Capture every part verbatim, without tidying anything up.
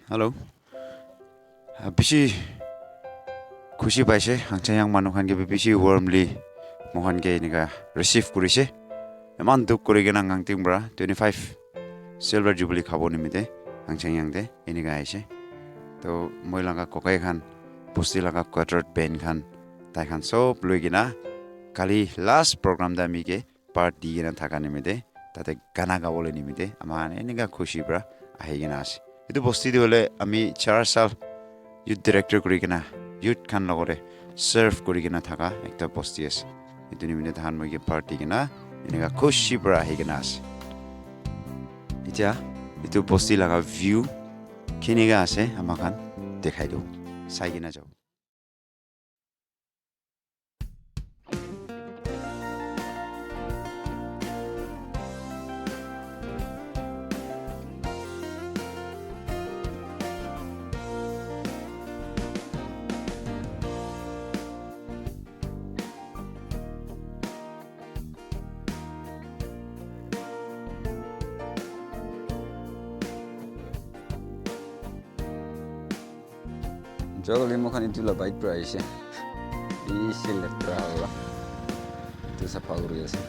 Hello. Ah, bishi khushi paise, Hangchayang manu khan ke bi bishi warmly moikhan ke enika receive kurise. Eman duk kuri kena Ngangting pra twenty-five silver jubilee khabo nimite Hangchayang te enika aise. To moi laga kokai khan, bosti laga quarter band khan, tai khan sob loi kena kali last program te ami ke part di kena thaka nimite, tate gana gabole nimite ama khan enika khushi pra ahi kena ase. Etu bosti te hoile ami char sal youth director kuri kena youth khan logore serve kuri kena thaka ekta bosti ase. Etu nimite tahan moi ke part di kena enika khushi pra ahi kena ase. Etia etu bosti laga view kenika ase ama khan dekhai do, sai kena jabo. Jagale moikhan etu la bike pra aise. Bishi letra hola. Etu sapha kuri ase.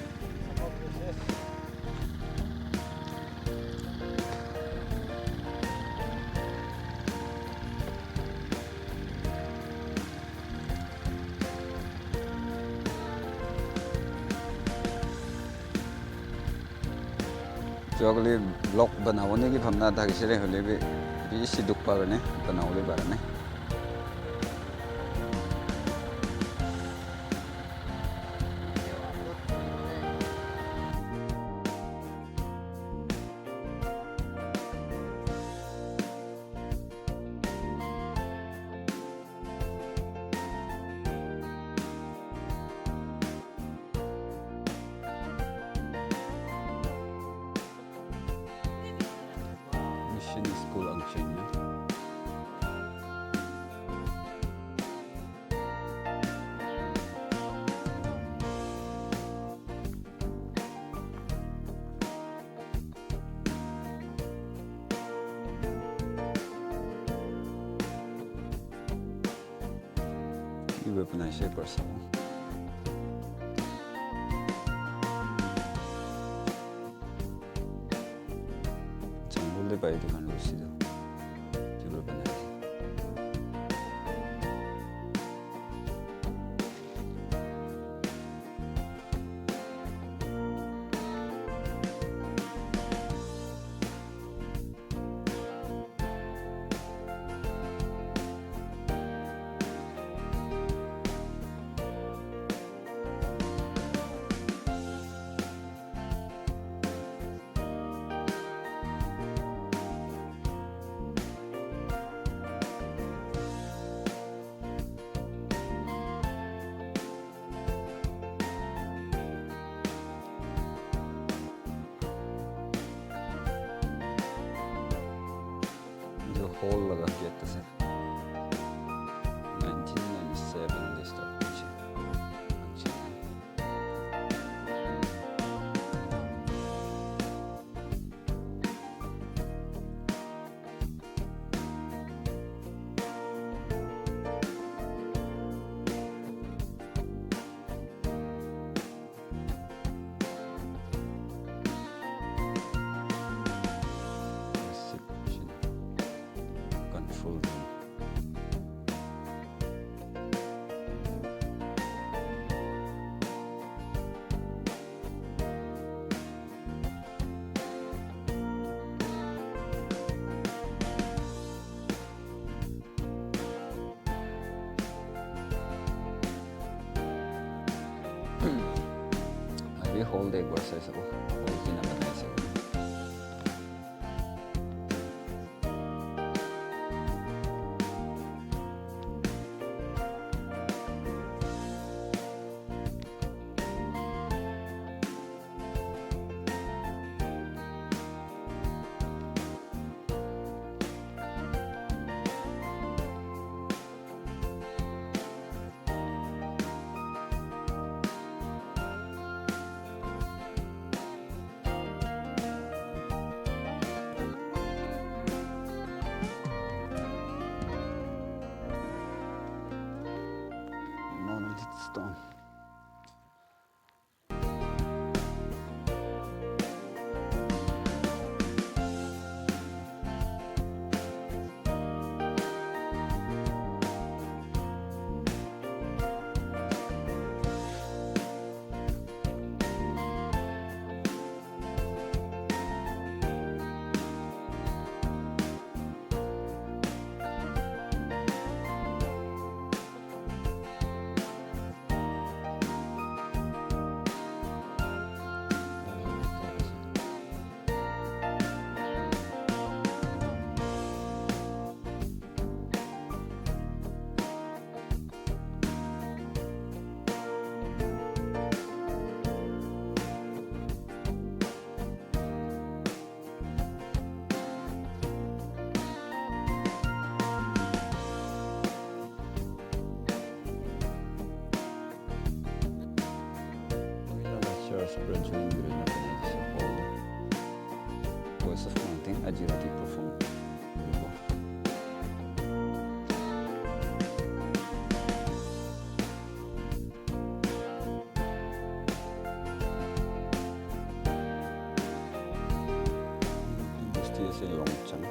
Jagale vlog banabo niki bhabna thakisile hoile bi bishi dukh pa karne banabole para nai. Mission School Angcheng. Kiba banai ase ekbar sabo. Jungle te pai etu khan rusi tu. Kiba banai ase. Etu hall laga gate ase. Nineteen ninety-seven te start hoise. Control room. Abi hall te ekbar sai sabo, hall kina banai ase. Stone. Church graduating gurina ase. Voice of Mountain aji rati perform kuribo. Bosti ase Longchang.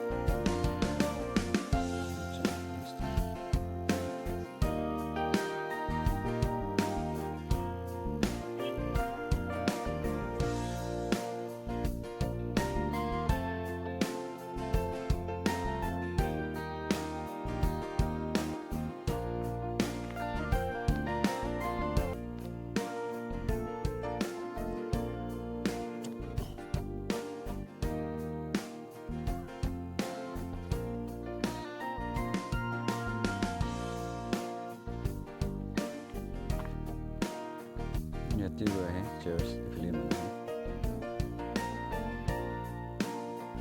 Yate para ahe church ephale manu khan.